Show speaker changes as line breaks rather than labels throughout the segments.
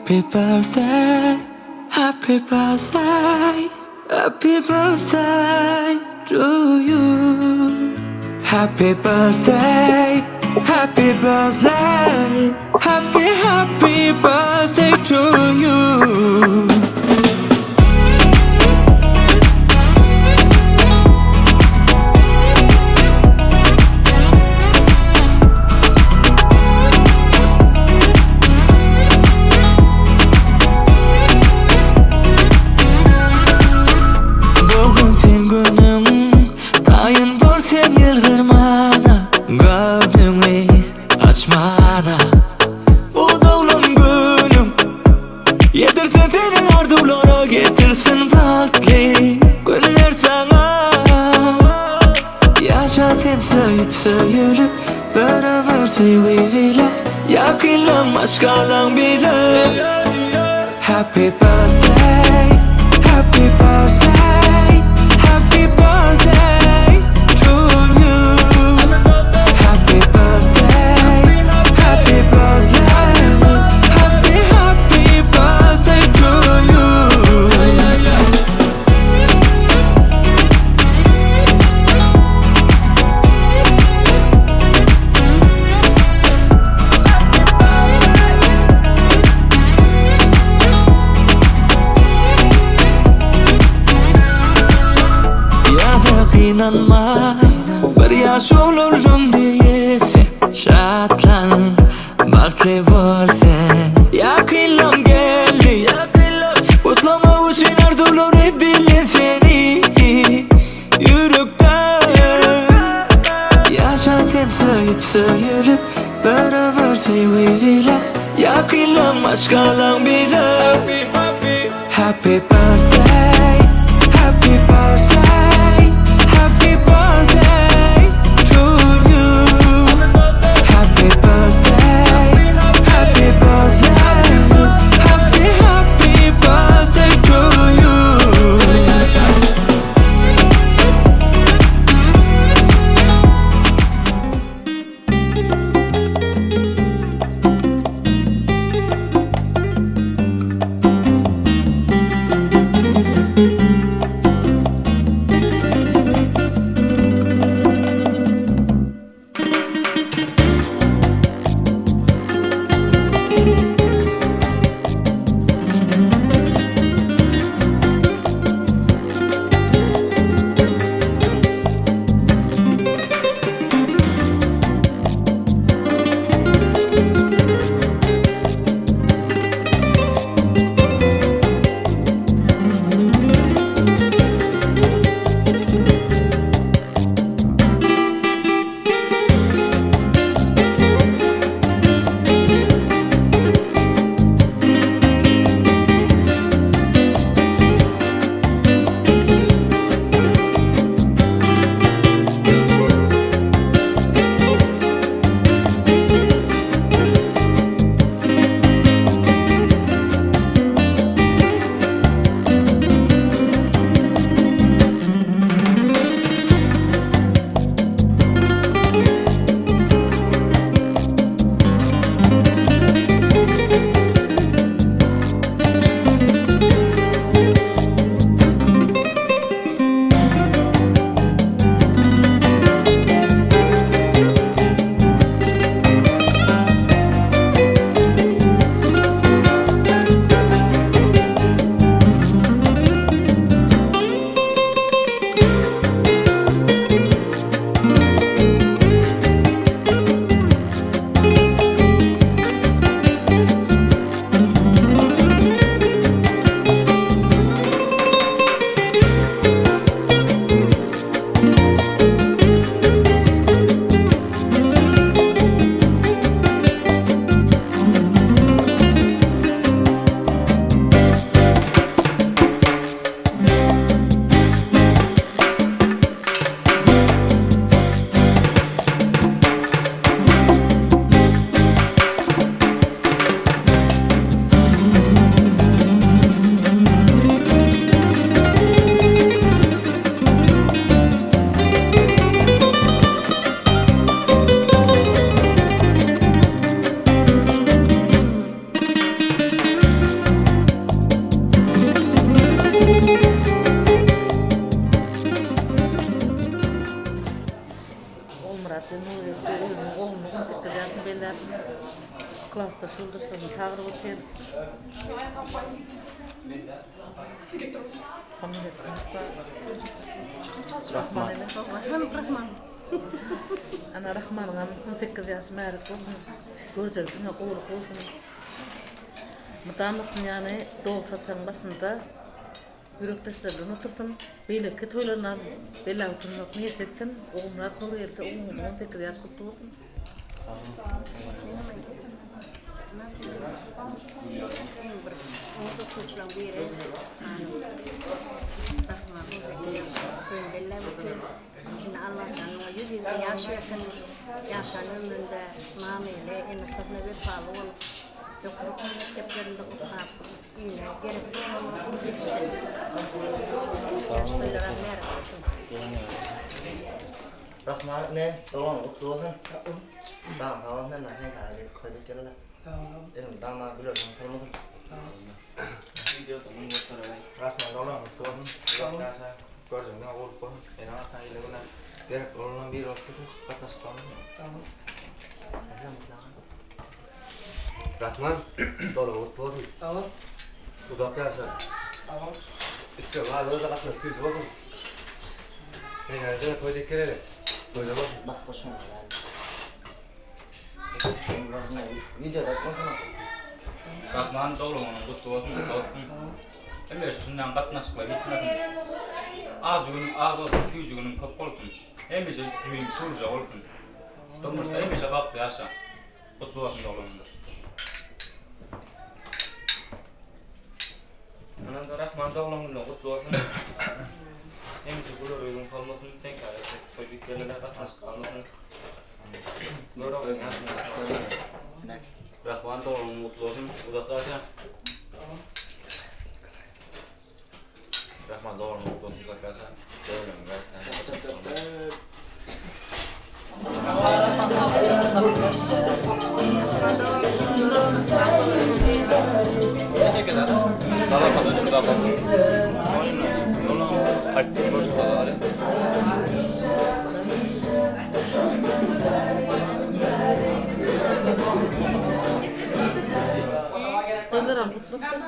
Happy birthday, happy birthday, happy birthday to you. Happy birthday, happy birthday, happy happy birthday to you. Bu gün sen günüň Taýyn bol sen ýylgyrmana Göwnüňi açmana Bu doglan günüň Ýetirsin seni arzuwlara Getirsin bagtly günler saňa Ýaşa sen söýüp söýülip Bir ömür söýgi bile Ýakynlaň maşgalaň bile Happy birthday, happy birthday, happy birthday to you. Happy birthday, happy birthday, happy happy birthday to you. Ýa-da gynanma, bir ýaş oglanjyň diýip sen Şatlan, bagtly bol sen Ýakynlam geldi, gutlamak üçin arzuwlary bile seni Ýürekden Ýaşa sen söýüp söýülip, bir ömür söýgi bile Ýakynlam maşgalaň bile Happy birthday, happy birthday, happy birthday to you. Happy birthday, happy birthday, happy happy birthday to you.
Özüniň oglunyň 18 ýaşyny belläp, klasdaş ýoldaşlaryny çagyryp otyr. Familiýasy unutma. Rahman.
Rahman.
Ana Rahmanyňam 18 ýaşy märik bolsun. Görjegi diňe gowulyk bolsun. Mydama şuny ýaly doly saçagyň başynda ýürekdeşleri bilen otursyn. Beýleki toýlarynam belläp oturmak miýesser etsin. Ogulmyrat Nurgeldi ogluňyzyň 18 ýaşy gutly bolsun.
Iň bir oňat okuwçylaryň biri Rahman toýuny belläp otyr. Indi Allahdan oňa 120 ýaş bersin. Ýaşan ömründe mamyly, ene-atasyna wepaly bolup, ýokary okuw mekdeplerinde okap, ile gerekli oglan bolup ýetişsin. Ýaş toýlara märekli bolsun.
Rahman ine, doganyň gutly bolsun. Janyň sag bolsun hemra heňkara gelip toý edip geleli. Eliň dama gülersiň solmasyn.
Rahman doganyň gutly bolsun. Uzak ýaşa, görjegiň diňe gowulyk bolsun. Ene-ataň ile güne gerekli bolanlaryň biri bolup dursun, gatnaşyk bolmasyn.
Rahman, doganyň gutly bolsun. Uzak ýaşa. Içjek azyga-da gatnaşyk süýji bolsun. Heňňäni diňe toý diýip geleli. Toýda bolsun.
Bas goşuň. Videoda goşuň.
Rahman dogulanyň gutly bolsun dostum. Hemişe şundan gatnaşyklar ýitmesin. Ajy günüň az bolsun, süýji günüň köp bolsun. Hemişe jübiň pulyja bolsun. Durmuşda hemişe bagtly ýaşa. Gutly bolsun dogulanyňda.
Ananda Rahman doglan günüň gutly bolsun. Hemişe güler ýüzüň solmasyn, seňkä gerek toý diýip gatnaşyk galmasyn.
Rahman doglan günüň gutly bolsun, uzak ýaşa.
Rahman doglan günüň gutly bolsun, uzak ýaşa.
Toýlaram gutlupdyr.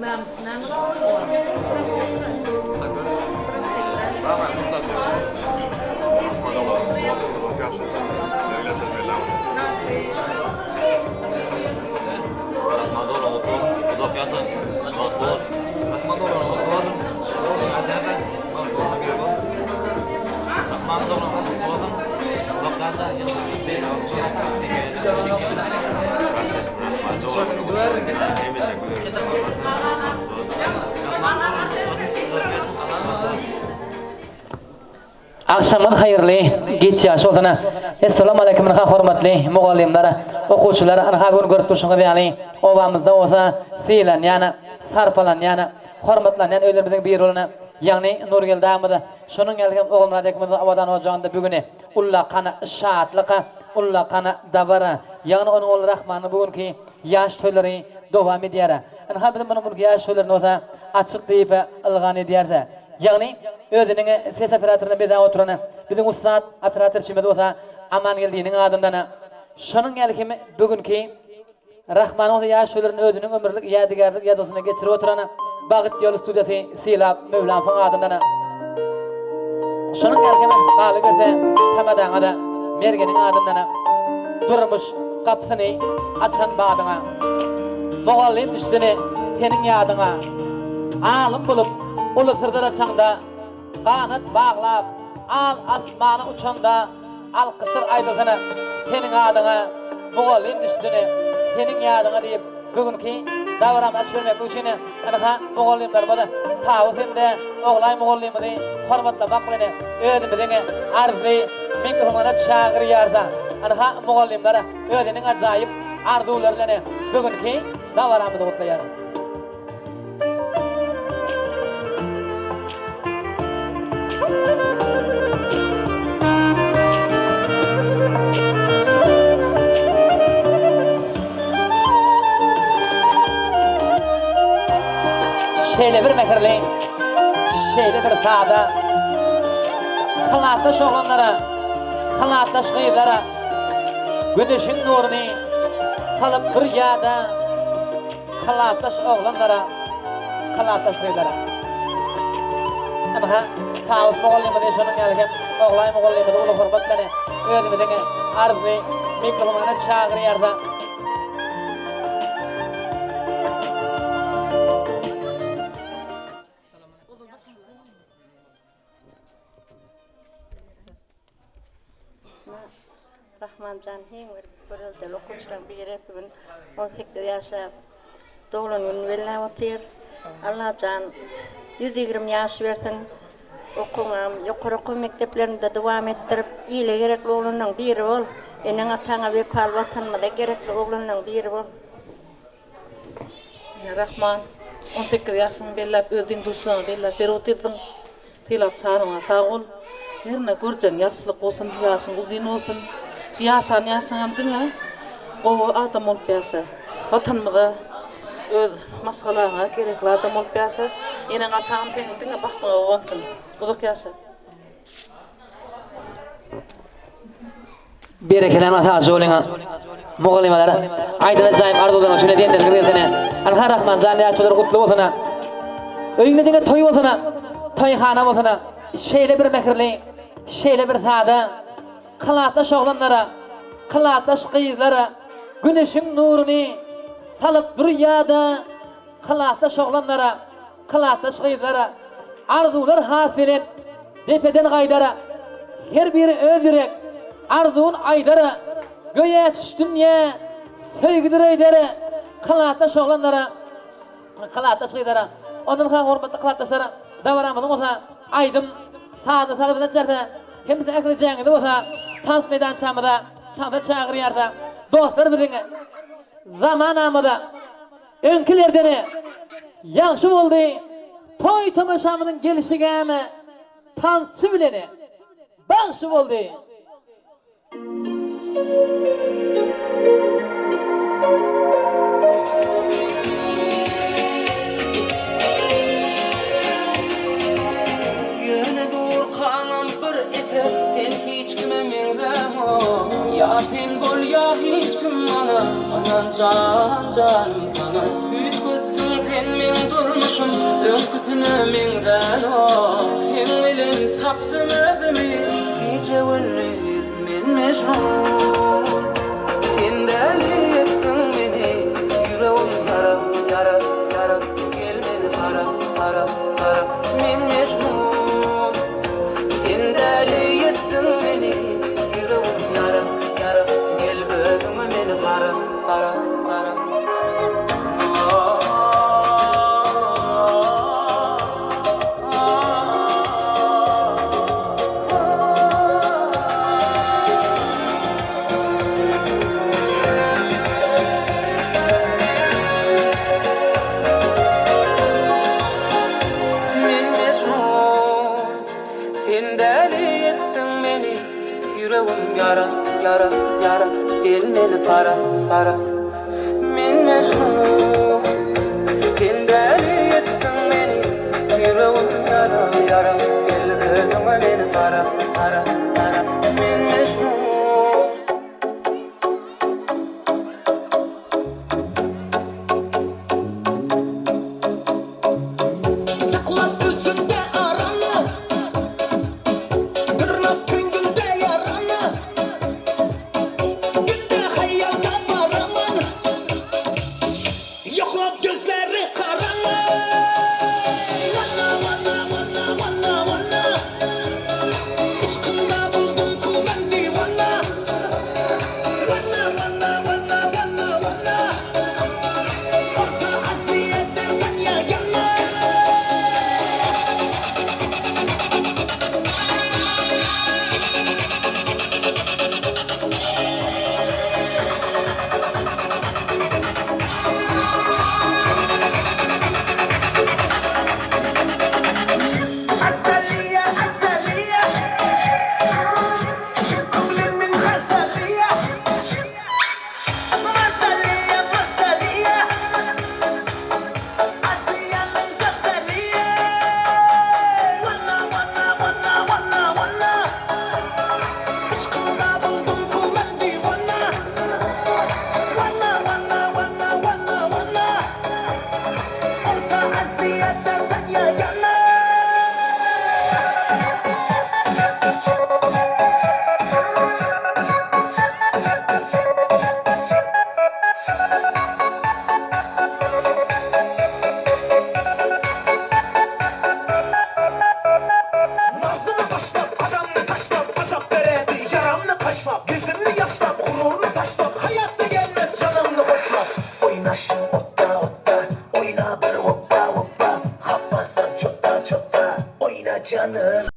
Nam nam
Rahman doglan gutly bolsun, uzak ýaşa. Bagtly bol.
Rahman doglan gutly bolsun. Doglan ýaşa ýaşa. Bagtly bolsun, bir bol. Rahman doglan gutly bolsun. Uzak ýaşa.
Agşamyňyz haýyrly, giç ýaş bolsun. Essalamu aleýkum ynha hormatly mugallymlar, okuwçylar ynha bu gün görüp durşuňyz ýaly obamyzda bolsa sylanýan, sarpalanýan, hormatlanýan öýlerimiziň biri bolan ýagny Nurgeldi agymyz şonuň ýaly hem Ogulmyrat ekimiz Abadan ojagynda bu güni ullakan şatlyk, ullakan dabara ýagny onuň ogly Rahmanyň bu günki ýaş toýlary dowam edýär. Ynha biz munuň bu günki ýaş toýlaryny bolsa açyk diýip ylgan edýäris. Ýagny, özüniň ses operatoryna bezäp oturan biziň ussat operatorçymyz bolsa Amangeldiniň adyndan şonuň ýaly hem bu günki Rahmanyň bolsa ýaş şöhlerini özüniň ömürlik ýadygärlik ýazgysyna geçirip oturan Bagyt ýoly studiýasy Sylap Möwlamowyň adyndan şonuň ýaly hem galyberse Tamadaňa-da Mergeniň adyndan Durmuş. gapysyny açan badyňa. Mugallym düşsene seniň ýadyňa. Alym bolup uly syrlar açaňda, Ganat baglap al asmana uçaňda, Alkyşlar aýdylsana seniň adyňa, Mugallym düşsene seniň ýadyňa diýip, bu günki dabaramyzy açyp bermeklik üçin ynha mugallymlarymyz Tawus hem-de Oglaý mugallymyzy hormatlamak bilen özümiziň arzly mikrofona çagyrýarys. Ynha mugallymlar özüniň ajaýyp arzuwlary bilen bu günki dabaramyzy gutlaýar. Şeýle bir mähirli, şeýle bir sada klasdaş oglanlara, klasdaş gyzlara güneşiň nuruny salyp bir ýada Klasdaş oglanlara, klasdaş gyzlara. Ynha, Tawus mugallymyzy şonuň ýaly hem Oglaý mugallymyzy uly hormat bilen özümiziň arzly mikrofona çagyrýarys.
Rahmanjan iň bir göreldeli okuwçylaryň biri bu gün 18 ýaşa doglan gününi belläp otyr. Allajan 120 ýaş bersin. Okuwyňam ýokary okuw mekdeplerinde dowam etdirip, ile gerekli oglanlaryň biri bol. Eneň-ataňa wepaly Watanymyza gerekli oglanlaryň biri bol.
Rahman, 18 ýaşyňy belläp, öz deň-duşlaryňy belläp berip otyrdyň. Sylap çaryňa sag bol. Herne görjegiň ýagşylyk bolsun, ýaşyň uzyn bolsun. Şu ýaşan ýaşyňam diňe gowy adam bolup ýaşa. Watanymyza, öz maşgalaňa gerekli adam bolup ýaşa. Eneň-ataňam seniň diňe bagtyňa guwansyn. Uzak ýaşa.
Berekella sagja boluň mugallymalar aýdan ajaýyp arzuwlaryň üçin edenleriňiz gelsene. Anha Rahmanjan ýaşulylar gutly bolsun. Öýüňde diňe toý bolsun, toýhana bolsun. Şeýle bir mähirli, şeýle bir sada klasdaş oglanlara, klasdaş gyzlara güneşiň nuruny salyp durýada klasdaş oglanlara, klasdaş gyzlara arzuwlar has belent depeden gaýdara her biri öz ýürek arzuwyn aýdara göýä tutuş dünýä söýgüdir öýdere klasdaş oglanlara klasdaş gyzlara ondan ha hormatly klasdaşlar dabaramyzyň bolsa aýdym sazly sazy bilen açarsa hem siziň ählijäňizi bolsa tans meýdançamyza tansa çagyrýarsa dostlar biziň zamanamyza Öňkülerdene ýagşy boldy toý tomaşamyzyň gelşigäme tansçy bilene bagşy boldy.
Ýöne durkaňam bir eser sen hiç kime meňzäňok Ýa sen bol ýa hiç kim maňa Ynan jan janym saňa Üýtgetdiň sen meň durmuşym Öňküsine meňzänok Seň bilen tapdym özümi Gije gündiz men mežnun Sen däli etdiň meni Ýüregim ýara ýara ýara Gel meni sara sara sara Men mežnun Sen däli etdiň meni Ýüregim ýara ýara Gel özüňe meni sara sara sara Men mejnun, sen däli etdiň meni, Ýüregim ýara, ýara, ýara, Gel meni sara, sara. Men mejnun, sen däli etdiň meni, Ýüregim ýara, ýara, Gel özüňe meni sara, sara.